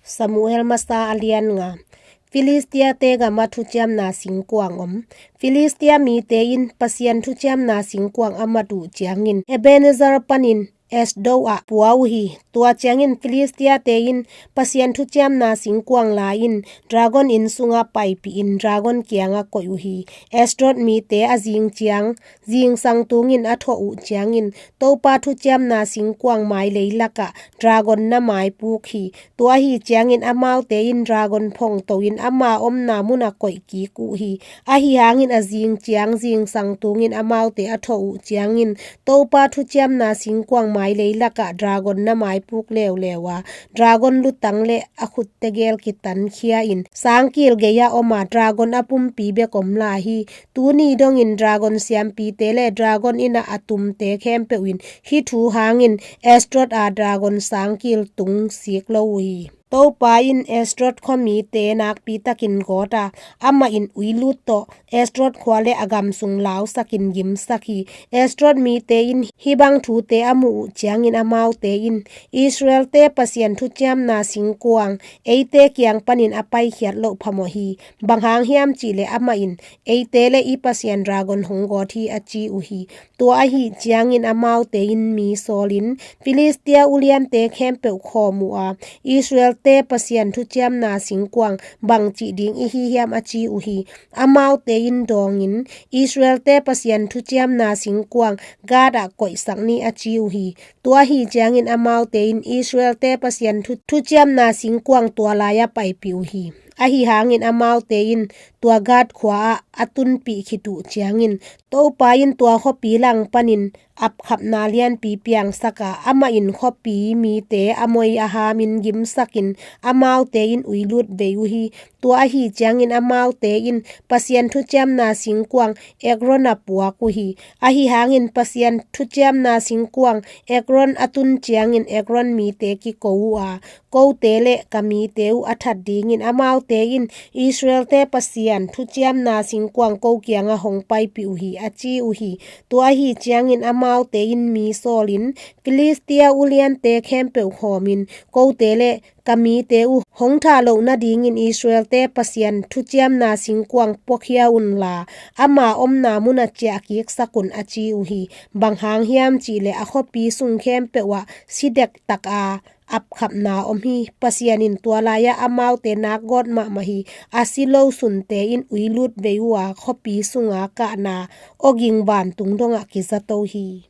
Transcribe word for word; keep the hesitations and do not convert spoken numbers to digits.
Samuel masa a lian nga. Filistia-te gama thuciamna singkuang om. Filistia mite in Pasian thuciamna singkuang a mat uh ciangin Ebenezer panin Asdod ah pua uh hi. Tua ciangin Filistia-te in Pasian thuciamna singkuang la-in dragon inn sungah paipihin dragon kiangah koih uh hi. Asdod mite a zing ciang, zingsang tungin a thawh uh ciangin Topa thuciamna singkuang mai leilakah dragon na maipuk hi. Tua ahi ciangin amaute in dragon phongto-in ama omna munah koih kik uh hi. Ahi hangin a zing ciang zingsang tungin amaute a thawh uh ciangin Topa thuciamna singkuang mai leilakah dragon na maipuk leuleu a, dragon lutang le a khut tegel kitankhia-in sangkil gei-ah om a, dragon a pumpi bek om lai hi. Tuni dongin dragon siampite le dragon innah a tumte khempeuh in hih thu hangin Asdod a dragon sangkil tung sik lo uh hi. Topa in Asdod khuamite nakpitakin gawt a, amah in uilut tawh Asdod khua le a gam sung lausakin gimsak hi. Asdod mite in hih bang thute a muh uh ciangin amaute in, Israel-te Pasian thuciamna singkuang eite kiang panin a paikhiat loh phamawh hi. Bang hang hiam cihleh amah in eite le i Pasian dragon hong gawt hi, a ci uh hi. Tua ahi ciangin amaute in mi sawlin Filistia uliante khempeuh khawm uh a, Israel-te Pasian thuciamna singkuang bang cih ding i hi hiam, a ci uh hi. Amaute in dawngin, Israel-te Pasian thuciamna singkuang Gath ah koihsak ni, a ci uh hi. Tua ahi ciangin amaute in Israel-te Pasian thu, thuciamna singkuang tua lai-ah paipih uh hi. Ahi hangin amaute in tua Gath khua-ah a tunpih khit uh ciangin Topa in tua khuapi lang panin apkhapna lianpi piangsak a, amah in khuapi mite a moi a hamin gimsakin amaute in uilut vei uh hi. Tua ahi ciangin amaute in Pasian thuciamna singkuang Ekron ah puak uh hi. Ahi hangin Pasian thuciamna singkuang Ekron a tun ciangin Ekron mite kiko uh a, kote le ka mite uh a that dingin amaute in Israel-te Pasian thuciamna singkuang ko kiangah hong paipih uh hi, a ci uh hi. Tua ahi ciangin amaute in mi sawlin Filistia uliante khempeuh khawmin kote le ka mite uh hong thah loh nadingin Israel-te Pasian thuciamna singkuang puakhia unla, ama omna munah ciahkiksak un, a ci uh hi. Bang hang hiam cihleh a khuapi sung khempeuh ah si dektak a apkhapna om hi. Pasian in tua lai-ah amaute nakgawt mahmah hi. A si lo sunte in uilut vei uh a, khuapi sunga kahna awging vantung dongah kizato hi.